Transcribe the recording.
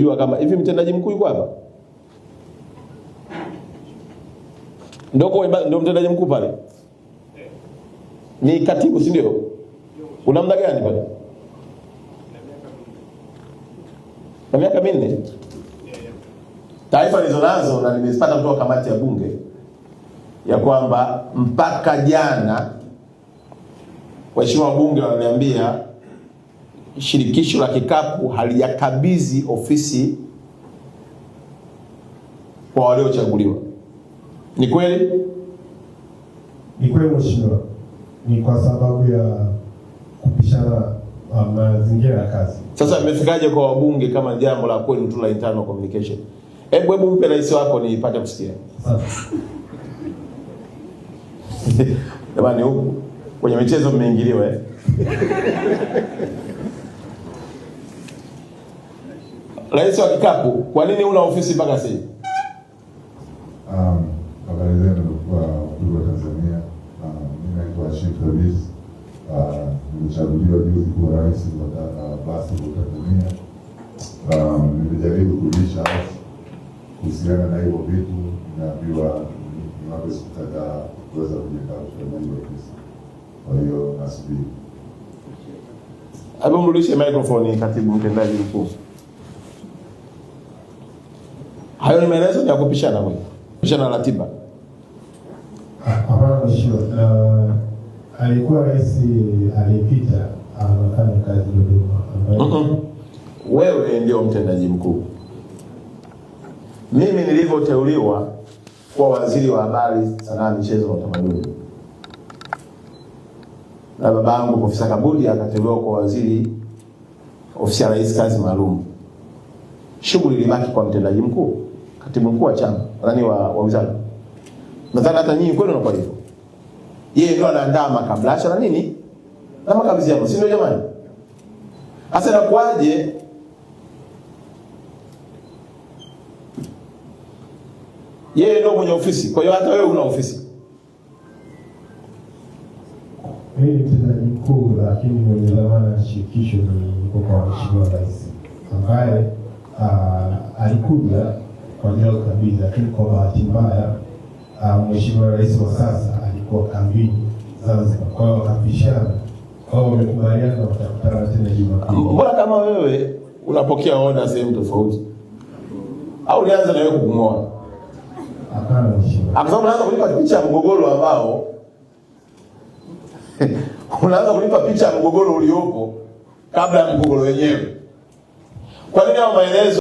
Jua kama hivi mtendaji mkuu yuko hapa? Ndio ndio mtendaji mkuu pale? Ni katibu, si ndio? Una muda gani pale? Na miaka 4. Taarifa nilizonazo na nimezipata kutoka kamati ya Bunge ya kwamba mpaka jana waheshimiwa wabunge wananiambia shirikisho la kikapu halijakabidhi ofisi kwa waliochaguliwa. Ni kweli? Ni kweli mheshimiwa, ni kwa sababu ya kupishana mazingira ya kazi. Sasa imefikaje kwa wabunge kama jambo la kweli tu la internal communication? Hebu mpe rais wako nipate kusikia. Jamani, huku kwenye michezo mmeingiliwa eh? Rais wa kikapu, kwa nini una ofisi mpaka sasa hivi? Habari zenu kwa Tanzania. Mimi naitwa Hashim Thabit. Nilichaguliwa juzi kuwa rais wa basketball Tanzania. Nimejaribu kulisha kuhusiana na hivyo vitu, naambiwa niwape siku kadhaa kuweza kujenga utendaji wa ofisi. Kwa hiyo nasubiri. Hebu mrudishe microphone katibu mtendaji mkuu. Hayo ni maelezo ya kupishana kweli. Kupishana ratiba. Hapana mheshimiwa. Alikuwa rais aliyepita anafanya kazi Dodoma. Wewe ndio mtendaji mkuu. Mimi nilivyoteuliwa kuwa waziri wa habari, sanaa, michezo na utamaduni, na babangu Profesa Kabudi akateuliwa kwa waziri ofisi ya rais kazi maalum, shughuli ilibaki kwa mtendaji mkuu, katibu mkuu wa chama, nadhani wa wizara. Nadhani hata nyinyi kwenu inakuwa hivyo. Yeye ndio anaandaa makablasha na nini na makabidhiano, si ndio jamani? Sasa inakuwaje yeye ndio mwenye ofisi, kwa hiyo hata wewe una ofisi? Mimi ni mtendaji mkuu, lakini mwenye dhamana ya shirikisho ni kwa Mheshimiwa Rais ambaye alikuja kwa ajili ya kukabidhi, lakini kwa bahati mbaya Mheshimiwa Rais wa sasa alikuwa kambini Zanzibar, kwa hiyo wakapishana, kwa hiyo wamekubaliana watakutana tena Jumapili. Mbona kama wewe unapokea oda sehemu tofauti, au nianze na wewe kukungoa? Hapana mheshimiwa, kwa sababu unaanza kunipa picha ya mgogoro ambao unaanza kunipa picha ya mgogoro uliopo kabla ya mgogoro wenyewe. Kwa nini hao maelezo